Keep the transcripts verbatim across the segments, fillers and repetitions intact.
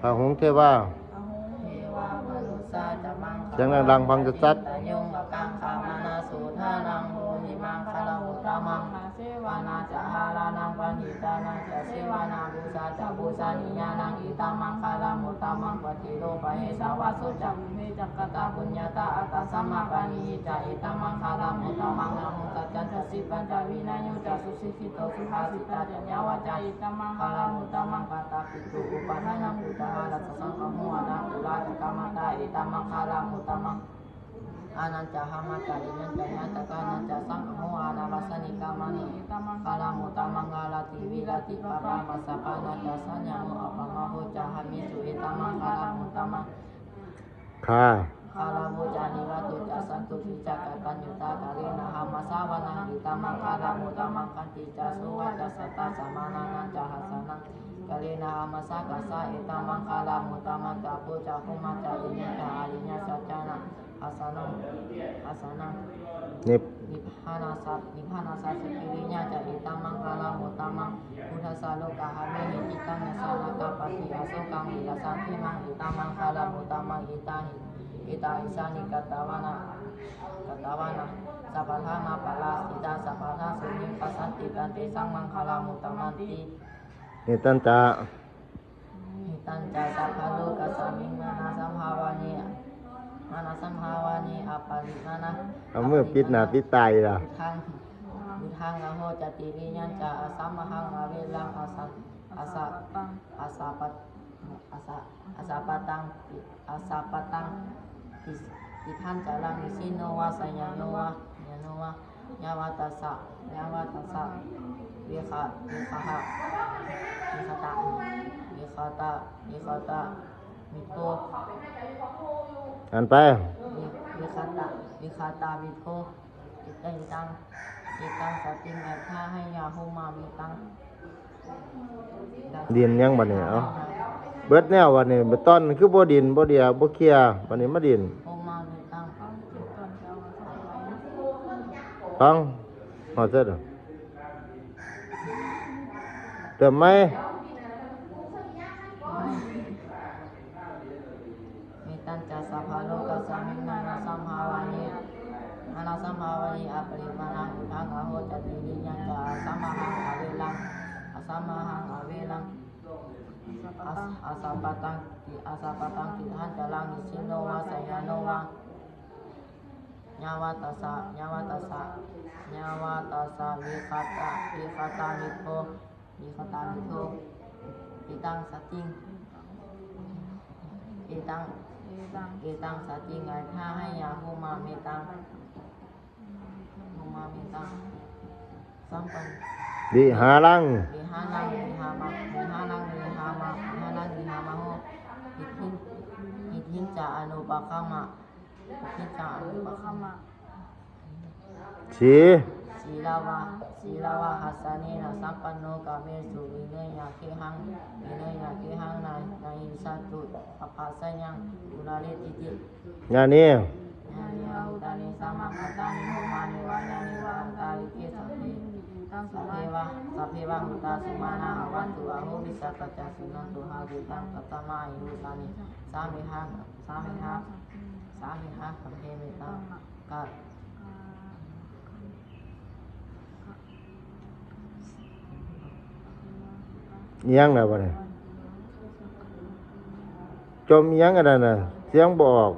Bahū devā. Bahū devā manussā ca maṅgalaṃ. เสียงดังๆ ฟังชัดๆ taññuṃ akaṅkhamānā sotthānaṃ hohi maṅgalamuttamaṃ. Sevanā ca bālānaṃ paṇḍitānañca sevanā, pūjā ca pūjanīyānaṃ, etam maṅgalamuttamaṃ. Paṭirūpadesavāso ca pubbe ca katapuññatā, attasammāpaṇidhi ca, etam maṅgalamuttamaṃ. Nānābhūtañca sippañca vinayo ca susikkhito, subhāsitā ca yā vācā, etam maṅgalamuttamaṃ. Mātāpituupaṭṭhānaṃ puttadārassa saṅgaho, anākulā ca kammantā, etam maṅgalamuttamaṃ. Dānañca dhammacariyā ca ñātakānañca saṅgaho, anavajjāni kammāni, etam maṅgalamuttamaṃ. Āratī viratī pāpā majjapānā ca saññamo, appamādo ca dhammesu, etam maṅgalamuttamaṃ. Gā. Gāravo ca nivāto ca santuṭṭhī ca kataññutā kālena dhammassavanaṃ, etam maṅgalamuttamaṃ. Khantī ca sovacassatā samaṇānañca dassanaṃ kālena dhammasākacchā, etam maṅgalamuttamaṃ. Tapo ca brahmacariyañca ariyasaccāna dassanaṃ, dassanaṃ Nib- nibbānasacchikiriyā ca, etam maṅgalamuttamaṃ. Phuṭṭhassa lokadhammehi cittaṃ yassa na kampati, asokaṃ virajaṃ khemaṃ, etam maṅgalamuttamaṃ. Etāni, etādisāni katvāna, katvāna sabbatthamaparājitā, sabbattha sotthiṃ gacchanti, tan tesaṃ maṅgalamuttamanti. Etañca. Etañca sabbalokasmiṃ mānasambhāvaye, mānasambhāvaye aparimāṇaṃ. เอามือปิดหน้าปิดตาอีกล่ะ Buddhaṃ, buddhaṃ ahoci tiriyañca asambādhaṃ averaṃ asa, asa, asapat, asa, asapattaṃ, asapattaṃ ti, tiṭṭhañcaraṃ nisinno vā sayāno vā, sayāno vā, yāva tassa, yāva tassa vigha, vigha, vigatā, vigatā, vigatamiddho. อ่านไป Vi, vigatā, vigatamiddho. Cittaṃ, cittaṃ satiṃ adhiṭṭheyya brahmametaṃ. ดิ้นยังบัดนี้ เอ้า เบิดแนวบัดนี้ บัดตอนคือบ่ดิ้น บ่เดี่ย บ่เคลียร์ บัดนี้มาดิ้น Brahmametaṃ. ฟัง ฮอดเสร็จแล้ว เติมไหม Etañca sabbalokasmiṃ mānasambhāvaye, mānasambhāvaye aparimāṇaṃ, buddhaṃ ahoci tiriyañca asambādhaṃ averaṃ, asambādhaṃ averaṃ, as, asapattaṃ ti, asapattaṃ tiṭṭhañcaraṃ nisinno vā sayāno vā, yāva tassa, yāva tassa, yāva tassa vigatā, vigatamiddho, vigatamiddho. Etaṃ satiṃ, etaṃ, etaṃ satiṃ adhiṭṭheyya brahmametaṃ, brahmametaṃ. Sampan, vihāraṃ, vihāraṃ vihāma, vihāraṃ vihāma, vihāraṃ vihāmaho. Diṭṭhiñ, diṭṭhiñca anupagamma, diṭṭhiñca anupagamma. Sī, sīlavā, sīlavā dassanena sampanno, kāmesu vineyya gedhaṃ, vineyya gedhaṃ na, na hi jātu gabbhaseyyaṃ punaretīti. Ñāṇī, ñāṇī ahūtāni samāgatāni, bhummāni vā yāni va antalikkhe, sabbe, sabbe vā, sabbe vā bhūtā sumanā bhavantu, aho vijjassa ca suṇantu bhāsitaṃ. Tasmā hi bhūtā nisāmetha, sāmetha, sāmetha sabbemettaṃ ka, อิหยังล่ะบัดนี้ จมอิหยังอันนั้นน่ะ เสียงบ่ออก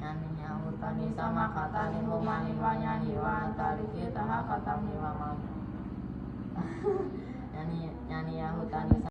Yānīdha bhūtāni samāgatāni, bhummāni vā yāni va antalikkhe, tathāgataṃ devamanussānaṃ, yānīdha bhūtāni